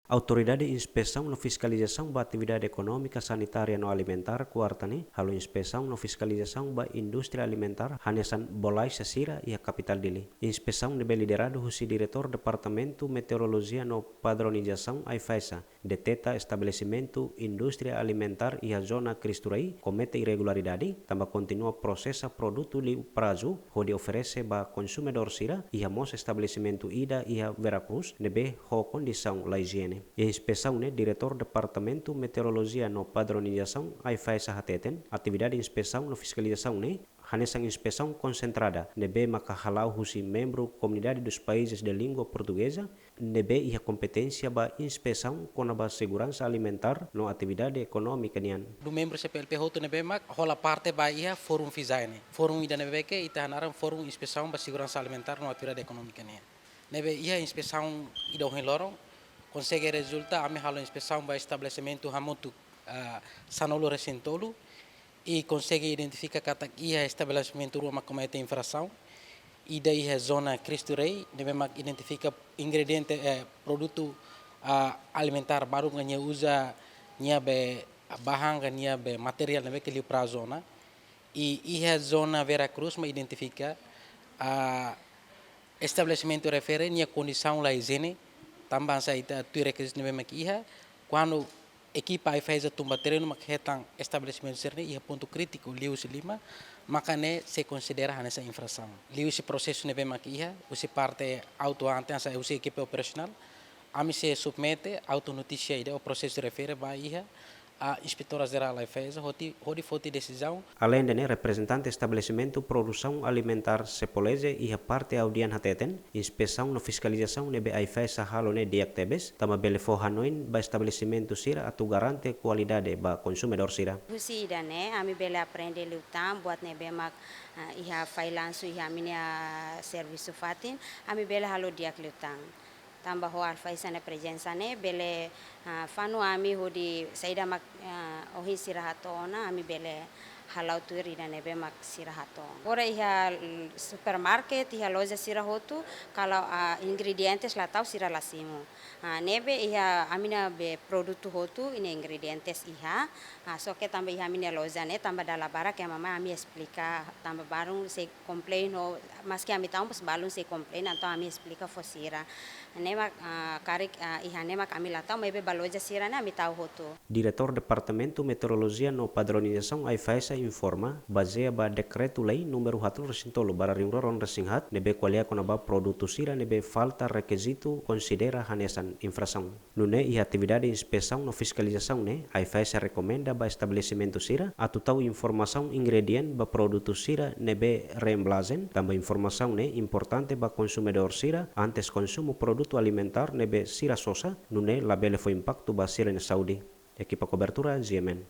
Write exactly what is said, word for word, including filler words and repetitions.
Autoridade Inspesaun no Fiskalizasaun ba Atividade Ekonómika, Sanitária no Alimentár, Kuarta ne'e, halo inspesaun no fiskalizasaun ba indústria alimentár hanesan bolaxa sira iha kapitál Dili. Inspesaun ne'ebé lideradu husi Diretór Departamentu Meteorolojia no Padronizasaun, AIFAESA, deteta estabelesimentu indústria alimentár iha zona Cristo Rei komete irregularidade, tanba kontinua prosesa produtu liu prazu hodi oferese ba konsumidór sira, iha mós estabelesimentu ida iha Vera Cruz ne'ebé ho kondisaun la ijiene. Iha inspesaun ne'e, Diretór Departamentu Meteorolojia no Padronizasaun, AIFAESA, hateten, atividade inspesaun no fiskalizasaun ne'e hanesan inspesaun konsentrada ne'ebé maka hala'o husi membru Comunidade dos Países de Língua Portuguesa, ne'ebé iha kompeténsia ba inspesaun kona-ba seguransa alimentár no atividade ekonómika nian. Dun membru CPLP hotu ne'ebé mak hola parte ba iha fórum FISAE ne'e. Fórum ida ne'ebé ke ita hanaran Fórum Inspesaun ba Seguransa Alimentár no Atividade Ekonómika nian. Ne'ebé iha inspesaun ida ohin loron konsege rezulta, ami halo inspesaun ba estabelesimentu hamutuk, ah, sanulu-resin-tolu, i konsege identifika katak iha estabelesimentu rua mak komete infrasaun. Ida iha zona Cristo Rei, ne'ebé mak identifika ingrediente, eh, produtu, ah, alimentár balu ka nia uza nia be bahan ka nia be materiál ne'ebé ke liu prazu ona. I iha zona Vera Cruz mak identifika, ah, estabelesimentu refere nia kondisaun la ijiene, tanba hanesan ita tuir rekizitu ne'ebé mak iha, kuandu ekipa AIFAESA tun ba terrenu mak hetan estabelesimentu sira-ne'e iha pontu krítiku liu husi lima, maka ne'e sei konsidera hanesan infrasaun. Liu husi prosesu ne'ebé mak iha, husi parte autuante hanesan husi ekipa operasionál, ami sei submete auto-notísia ida ou prosesu refere ba iha, ah, Inspetora Jerál AIFAESA, hodi, hodi foti desizaun. Aleinde ne'e, reprezentante estabelesimentu produsaun alimentár Sepoleze iha parte audian hateten, inspesaun no fiskalizasaun ne'ebé AIFAESA halo ne'e di'ak tebes, tanba bele fó hanoin ba estabelesimentu sira atu garante kualidade ba konsumidór sira. Husi ida-ne'e, ami bele aprende liután buat ne'ebé mak, ah, iha fallansu iha ami-nia servisu fatin, ami bele halo di'ak liután. Tanba ho AIFAESA nia prezensa ne'e bele, ah, fanu ami hodi saida mak, ah, ohin sira hato'o ona, ami bele hala'o tuir ida ne'ebé mak sira hato'o ona. Agora iha, mm, supermarket, iha loja sira hotu, kalau, ah, ingredientes la tau, sira la simu. Ah, ne'ebé iha ami-nia be produtu hotu, nia ingredientes iha, ah, só ke tanba iha ami-nia loja ne'e, tanba dala barak ema mai ami esplika, tanba balun sei komplain ho, maski ami tau, mas balun sei komplain, entaun ami esplika fó sira. Ne'e mak, ah, karik, ah, iha ne'e mak ami la tau, maibé ba loja sira-ne'e ami tau hotu. Diretór Departamentu Meteorolojia no Padronizasaun AIFAESA informa, bazeia ba Dekretu-Lei númeru haatnulu-resin-tolu barra rihun rua ruanulu-resin-haat, ne'ebé ko'alia kona-ba produtu sira ne'ebé falta rekizitu konsidera hanesan infrasaun. Nune'e iha atividade inspesaun no fiskalizasaun ne'e, AIFAESA rekomenda ba estabelesimentu sira atu tau informasaun ingrediente ba produtu sira ne'ebé reembalajen, tanba informasaun ne'e importante ba konsumidór sira antes konsumu produtu alimentár ne'ebé sira sosa, nune'e labele fó impaktu ba sira-nia saúde. Ekipa kobertura, G M N.